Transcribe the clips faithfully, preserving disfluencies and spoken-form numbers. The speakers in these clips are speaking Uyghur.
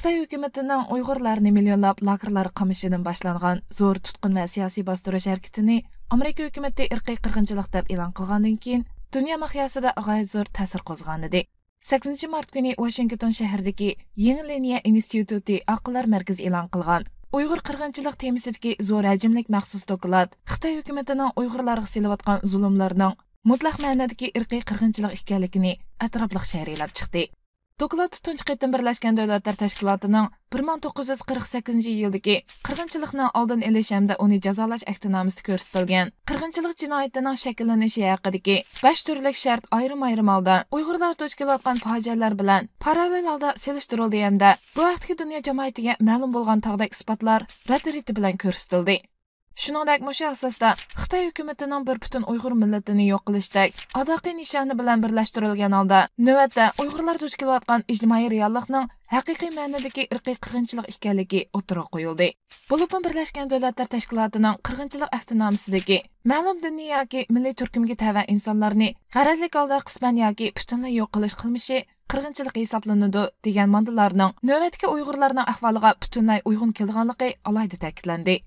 خىتاي ھۆكۈمىتىنىڭ ئۇيغۇرلارنى مىليونلاپ لاگېرلارغا قامىشىدىن باشلانغان زور تۇتقۇن ۋە سىياسىي باستۇرۇش ھەرىكىتىنى ئامېرىكا ھۆكۈمىتى ئىرقىي قىرغىنچىلىق دەپ ئېلان قىلغاندىن كېيىن، دۇنيا مىقياسىدا غايەت زور تەسىر قوزغىغانىدى. سەككىزىنچى مارت كۈنى ۋاشىنگتون شەھىرىدىكى يېڭى لىنىيە ئىنستىتۇتى ئاقىللار مەركىزى ئېلان قىلغان ئۇيغۇر قىرغىنچىلىق تېمىسىدىكى زور ھەجىملىك مەخسۇس دوكلات خىتاي ھۆكۈمىتىنىڭ ئۇيغۇرلارغا سېلىۋاتقان زۇلۇملىرىنىڭ مۇتلەق مەنىدىكى ئىرقىي قىرغىنچىلىق ئىكەنلىكىنى ئەتراپلىق شەرھلەپ چىقتى. دوكلاتتا تۇنجى قېتىم بىرلەشكەن دۆلەتلەر تەشكىلاتىنىڭ بىر مىڭ توققۇز يۈز قىرىق سەككىزىنچى يىلدىكى قىرغىنچىلىقنىڭ ئالدىنى ئېلىش ھەمدە ئۇنى جازالاش ئەھدىنامىسىدا كۆرسىتىلگەن قىرغىنچىلىق جىنايىتىنىڭ شەكىللىنىشى ھەققىدىكى بەش تۈرلۈك شەرت ئايرىم-ئايرىم ھالدا ئۇيغۇرلار دۇچ كېلىۋاتقان پاجىئەلەر بىلەن پاراللېل ھالدا سېلىشتۇرۇلدى ھەمدە بۇ ھەقتىكى دۇنيا جامائىتىگە مەلۇم بولغان تاغدەك ئىسپاتلار رەتتە-رېتى بىلەن كۆرسىتىلدى. شۇنىڭدەك مۇشۇ ئاساستا خىتاي ھۆكۈمىتىنىڭ بىر پۈتۈن ئۇيغۇر مىللىتىنى يوق قىلىشتەك ئاداققى نىشانى بىلەن بىرلەشتۈرۈلگەن ھالدا نۆۋەتتە ئۇيغۇرلار دۇچ كېلىۋاتقان ئىجتىمائىي رېئاللىقنىڭ ھەقىقىي مەنىدىكى ئىرقىي قىرغىنچىلىق ئىكەنلىكى ئوتتۇرىغا قويۇلدى. بولۇپمۇ بىرلەشكەن دۆلەتلەر تەشكىلاتىنىڭ قىرغىنچىلىق ئەھدىنامىسىدىكى مەلۇم دىنىي ياكى مىللىي تۈركۈمگە تەۋە ئىنسانلارنى غەرەزلىك ھالدا قىسمەن ياكى پۈتۈنلەي يوق قىلىش قىلمىشى قىرغىنچىلىق ھېسابلىنىدۇ دېگەن ماددىلارنىڭ نۆۋەتتىكى ئۇيغۇرلارنىڭ ئەھۋالىغا پۈتۈنلەي ئۇيغۇن كېلىدىغانلىقى ئالاھىدە تەكىتلەندى.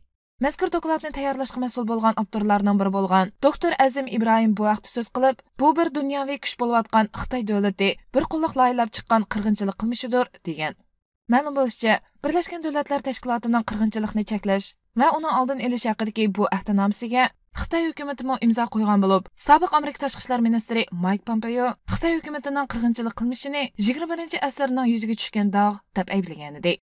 مەزكۇر دوكلاتنى تەييارلاشقا مەسئۇل بولغان ئاپتورلارنىڭ بىرى بولغان دوكتور ئەزىم ئىبراھىم بۇ ھەقتە سۆز قىلىپ، بۇ بىر دۇنياۋى كۈچ بولۇۋاتقان خىتاي دۆلىتى بىر قوللۇق لايىھەلەپ چىققان قىرغىنچىلىق قىلمىشىدۇر، دېگەن. مەلۇم بولۇشىچە، بىرلەشكەن دۆلەتلەر تەشكىلاتىنىڭ قىرغىنچىلىقنى چەكلەش ۋە ئۇنىڭ ئالدىنى ئېلىش ھەققىدىكى بۇ ئەھدىنامىسىگە خىتاي ھۆكۈمىتىمۇ ئىمزا قويغان بولۇپ، سابىق ئامېرىكا تاشقى ئىشلار مىنىستىرى مايك پومپېيو خىتاي ھۆكۈمىتىنىڭ قىرغىنچىلىق قىلمىشىنى يىگىرمە بىرىنچى ئەسىرنىڭ يۈزىگە چۈشكەن داغ دەپ ئەيىبلىگەنىدى.